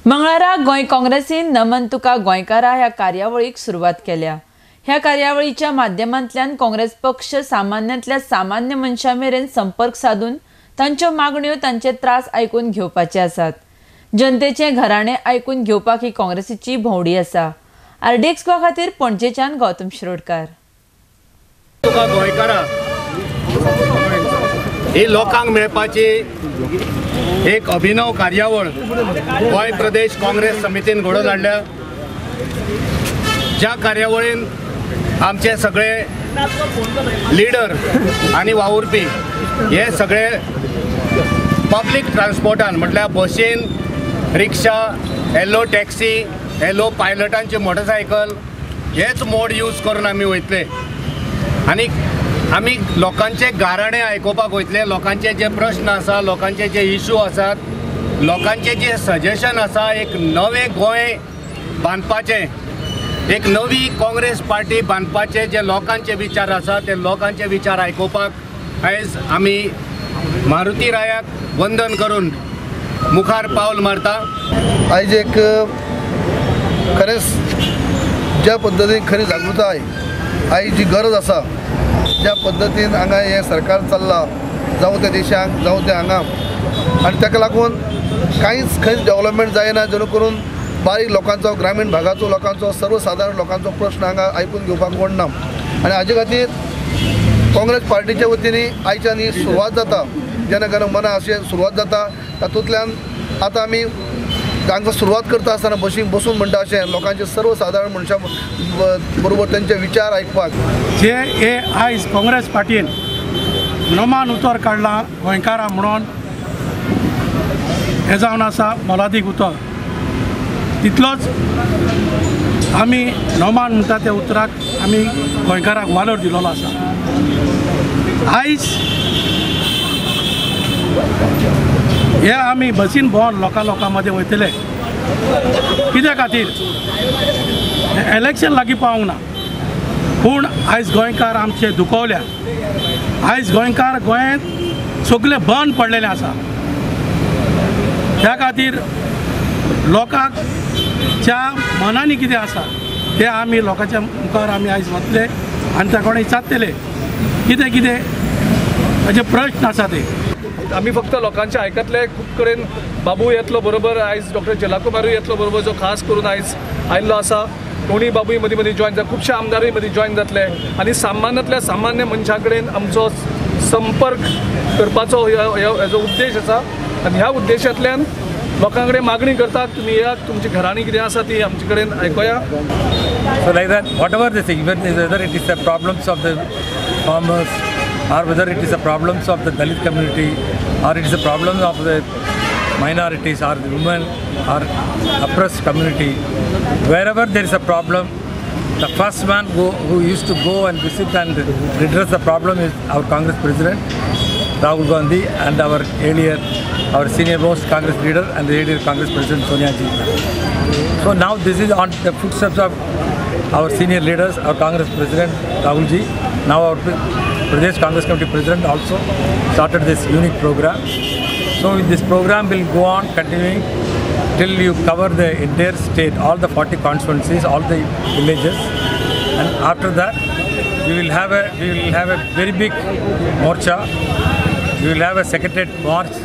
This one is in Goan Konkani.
मंगळारा गोंय काँग्रेसीन नमन तुका गोंयकारा ह्या कार्यावळीक सुरवात केल्या. ह्या कार्यावळीच्या माध्यमांतल्यान काँग्रेस पक्ष सामान्यांतल्या सामान्य मनशां मेरेन संपर्क साधून तांच्यो मागण्यो, तांचे त्रास आयकून घेवपाचे आसात. जनतेचे घराणे आयकून घेवपाक ही काँग्रेसीची भोंवडी आसा. आरडीएक्स गोवा खातीर पणजेच्यान गौतम शिरोडकार. तुका गोंयकारा ही लोकांक मेळपाची एक अभिनव कार्यावळ गोंय प्रदेश काँग्रेस समितीन घडोवन हाडल्या, ज्या कार्यावळीन आमचे सगळे लिडर आनी वावुरपी हे सगळे पब्लीक ट्रान्सपोर्टान म्हटल्यार बसीन, रिक्षा, येलो टॅक्सी, येलो पायलटांची मोटरसायकल हेच मोड यूज करून आमी वयतले आनी आमी लोकांचे गाराणे आयकुपाक वयतले. लोकांचे जे प्रश्न आसा, लोकांचे जे इशू आसात, लोकांचे जे सजेशन आसा, एक नवें गोंय बांदपाचें, एक नवी काँग्रेस पार्टी बांदपाचे जे लोकांचे विचार आसा ते लोकांचे विचार आयकुपाक आयज आमी मारुती रायाक वंदन करून मुखार पावल मारता. आयज एक खरेंच ज्या पद्दतीन खरी जागृताय आयज जी गरज आसा, ज्या पद्दतीन हांगा हें सरकार चल्लां, जावं त्या देशांक जावं त्या हांगा, आनी ताका लागून कांयच खंयच डेवलपमेंट जायना, जेणे करून बारीक लोकांचो, ग्रामीण भागाचो लोकांचो, सर्वसाधारण लोकांचो प्रश्न हांगा आयकून घेवपाक कोण ना. आनी हाजे खातीर काँग्रेस पार्टीच्या वतीन आयच्यान ही सुरवात जाता, जेणे मना अशें सुरवात जाता. तातूंतल्यान आतां आमी तांकां सुरवात करता आसतना बशीक बसून म्हणटा अशें लोकांचे सर्वसाधारण मनशां बरोबर तेंचे विचार आयकपाक. जे हे आयज काँग्रेस पार्टीन नमान उतर काडलां गोंयकारां म्हणून, हें जावन आसा मोलादीक उतर. तितलोच आमी नमान म्हणटा त्या उतराक आमी गोंयकाराक वालोर दिलेलो आसा. आयज हे आमी बसीन भोंवन लोकां लोकां मदें वयतले कित्या खातीर, इलेक्शन लागीं पावूंक ना, पूण आयज गोंयकार आमचे दुखवल्या. आयज गोंयकार गोंयांत सगळे बंद पडलेले आसा. त्या खातीर लोकांक ज्या मनांनी कितें आसा तें आमी लोकांच्या मुखार आमी आयज वतले आनी त्या कोणें विचारतले कितें कितें ताजे प्रश्न आसा ते. आमी फक्त लोकांचे आयकतले. खूब कडेन बाबू येतलो बरोबर, आयज डॉक्टर चेलाकुमारूय येतलो बरोबर, जो खास करून आयज आयिल्लो आसा. टोनी बाबूय मदीं मदीं जॉयन जाता, खुबशे आमदारूय मदीं जॉयन जातले आनी सामान्यांतल्या सामान्य मनशा कडेन आमचो संपर्क करपाचो हेजो उद्देश आसा. आनी ह्या उद्देशांतल्यान लोकां कडेन मागणी करतात, तुमी येयात, तुमची घरांनी कितें आसा ती आमचे कडेन आयकुया. So like that, whatever the thing, whether it is the problems of the farmers or whether it is the problems of the Dalit community or it is the problems of the minorities or the women or oppressed community, wherever there is a problem, the first man who used to go and visit and redress the problem is our Congress President Rahul Gandhi and our earlier, our senior most Congress leader and the earlier Congress President Sonia Ji. So now this is on the footsteps of our senior leaders, our Congress President Rahul Ji, now our Pradesh Congress Committee President also started this unique program. So this program will go on continuing till you cover the entire state, all the 40 constituencies, all the villages, and after that we will have a very big morcha. We will have a secretariat march